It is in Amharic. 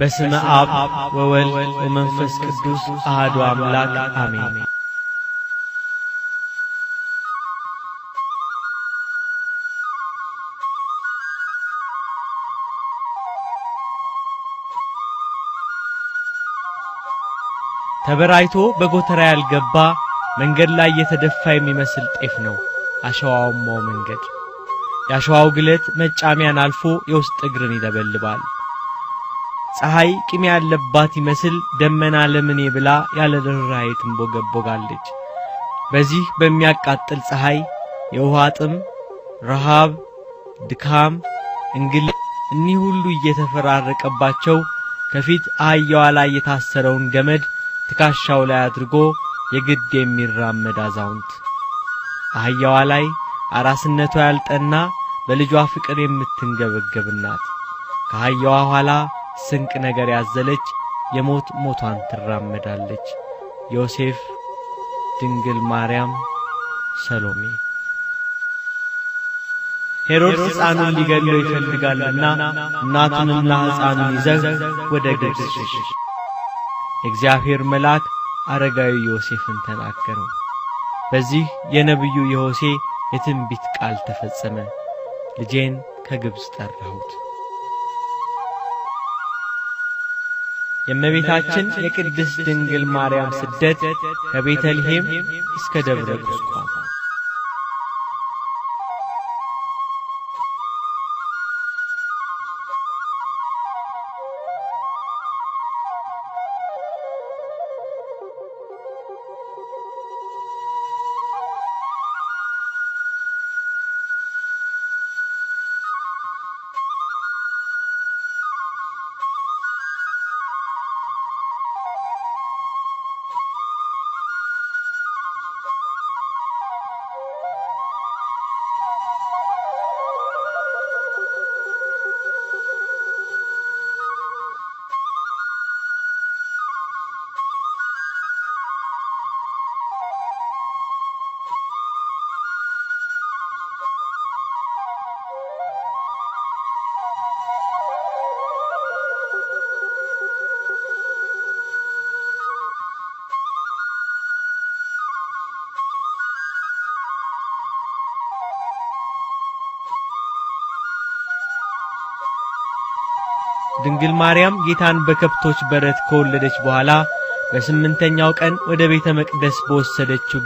በስመ አብ ወወልድ ወመንፈስ ቅዱስ አሐዱ አምላክ አሜን። ተበራይቶ በጎተራ ያልገባ መንገድ ላይ የተደፋ የሚመስል ጤፍ ነው አሸዋማው መንገድ። የአሸዋው ግለት መጫሚያን አልፎ የውስጥ እግርን ይለበልባል። ፀሐይ ቂም ያለባት ይመስል ደመና ለምኔ ብላ ያለ ርኅራኄ ትንቦገቦጋለች። በዚህ በሚያቃጥል ፀሐይ የውሃ ጥም፣ ረሃብ፣ ድካም፣ እንግልት እኒህ ሁሉ እየተፈራረቀባቸው ከፊት አህያዋ ላይ የታሰረውን ገመድ ትከሻው ላይ አድርጎ የግድ የሚራመድ አዛውንት፣ አህያዋ ላይ አራስነቷ ያልጠና በልጇ ፍቅር የምትንገበገብ እናት፣ ከአህያዋ ኋላ ስንቅ ነገር ያዘለች የሞት ሞቷን ትራመዳለች። ዮሴፍ፣ ድንግል ማርያም፣ ሰሎሜ። ሄሮድስ ሕፃኑን ሊገድለው ይፈልጋልና እናቱንና ሕፃኑን ይዘህ ወደ ግብፅ ሽሽ። የእግዚአብሔር መልአክ አረጋዊ ዮሴፍን ተናገረው። በዚህ የነቢዩ የሆሴዕ የትንቢት ቃል ተፈጸመ። ልጄን ከግብፅ ጠራሁት። የእመቤታችን የቅድስት ድንግል ማርያም ስደት ከቤተልሔም እስከ ደብረ ቁስቋም። ድንግል ማርያም ጌታን በከብቶች በረት ከወለደች በኋላ በስምንተኛው ቀን ወደ ቤተ መቅደስ በወሰደችው